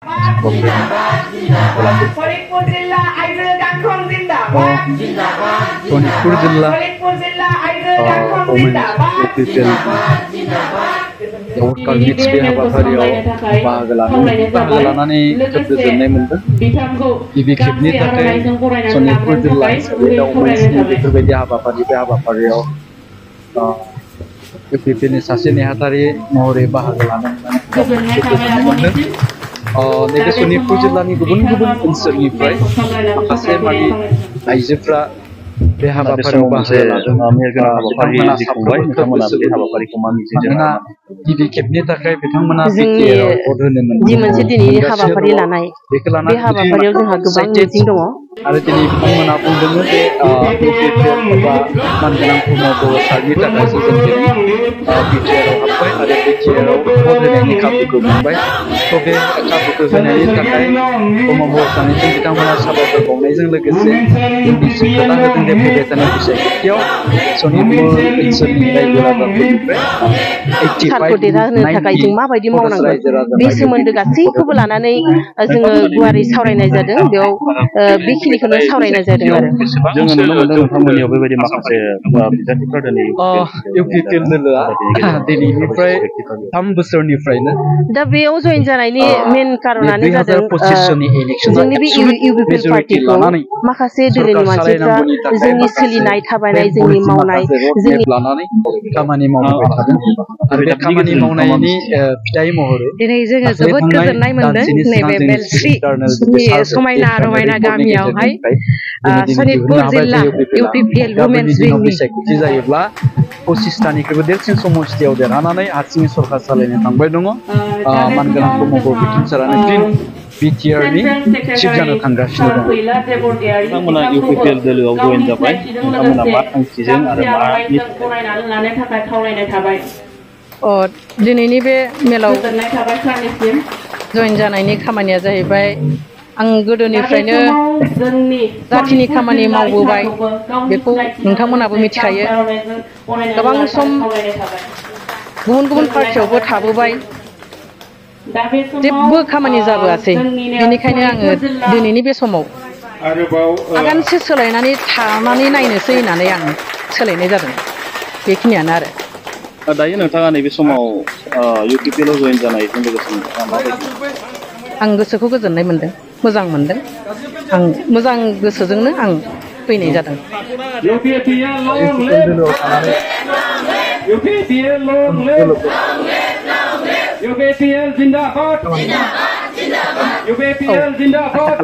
सनितपुर जिल्ला आइजो गांखं जिंदाबाद सनितपुर जिल्ला आइजो गांखं जिंदाबाद भटकाल मिट्स बे हाबाफारियाव बाहागो लानानै जोबोद गोजोननाय मोनदों गिबि खेबनि थाखाय सनितपुर जिल्ला हिसाबै दावबायनायनि बेफोरबायदि हाबाफारि बे हाबाफारियाव इउपिपिएलनि सासे नेहाथारि महरै बाहागो लानानै गोजोननाय मोनदों नैबे सनितपुर जिल्लानि गुबुन गुबुन ओनसोलनिफ्राय माखासे माने आइजोफ्रा बे हाबाफारियाव बाहागो लादों बिथांमोना गिबि खेबनि थाखाय बिथांमोना बिटिआरआव भट होनो मोनदों जि मोनसे दिनैनि हाबाफारि लानाय बे हाबाफारियाव जोंहा गोबां मिजिं दङ आरो दिनै बिथांमोना बुंदोंमोन जे इउपिपिएल एबा मानगोनां प्रमद बर' सारनि थाखायसो जों दिनै बिटिआरआव हाबबाय आरो बिटिआरआव भट होनायनि खाबुखौ मोनबाय थ' बे खाबुखौ होनायनि थाखाय प्रमद बर' सारनिसिम बिथांमोना साबायखर बावनायजों लोगोसे जोंनिसिम खोथा होदों जे फैबाय थानाय बिसायख'थियाव सनितपुर ओनसोलनि रायजो राजाफोरनिफ्राय सारखौ देरहाहोनो थाखाय जों माबायदि मावनांगोन बे सोमोन्दो गासैखौबो लानानै जोङो गुवारै सावरायनाय जादों बेयाव बेखिनिखौनो सावरायनाय जादों आरो जोङो नुनो मोनदों नोंथांमोननियाव बेबायदि माखासे बिजाथिफोर दिनै इउपिपिएल दोलोआ दिनैनिफ्राय 3 बोसोरनिफ्रायनो दा बेयाव जयेन जानायनि मेन कारनानो जादों जोंनि बे इउपिपिएल पार्टिखौ माखासे दोलोनि मानसिफ्रा जोंनि सोलिनाय थाबायनाय जोंनि मावनाय जोंनि लानानै खामानि मावबाय थादों आरो बे खामानि मावनायनि फिथाइ महरै दिनै जोङो जोबोद गोजोननाय मोनदों नैबे बेलस्रि समायना रमायना गामियावहाय सनितपुर जिल्ला इउपिपिएल वुमेन्स विंनि बिसायख'थि जायोब्ला 25तानिख्रुइबो देरसिन समस्थियाव देरहानानै हारसिङै सरकार सालायनो थांबाय दङ मानगोनां प्रमद बर' बिथिंसारानो फिन बिटिआरनि चिफ जानो थांगासिनो दङ नोंथांमोना इउपिपिएल दोलोआव जयेन जाबाय नोंथांमोना मा थांखिजों आरो मानि दिनैनि बे मेलाव जयेन जानायनि खामानिया जाहैबाय आं गोदोनिफ्रायनो जाथिनि खामानि मावबोबाय बेखौ नोंथांमोनाबो मिथिखायो गोबां सम गुबुन गुबुन पार्टियावबो थाबोबाय जेबो खामानि जाबोआसै बेनिखायनो आङो दिनैनि बे समाव आगानसे सोलायनानै थानानै नायनोसै होननानै आं सोलायनाय जादों बेखिनियानो आरो दायो नोंथाङा नैबे समाव इउपिपिएलआव जयेन जानायजों लोगोसे आं गोसोखौ गोजोननाय मोनदों मोजां मोनदों आं मोजां गोसोजोंनो आं फैनाय जादों UPPL जिंदाबाद UPPL जिंदाबाद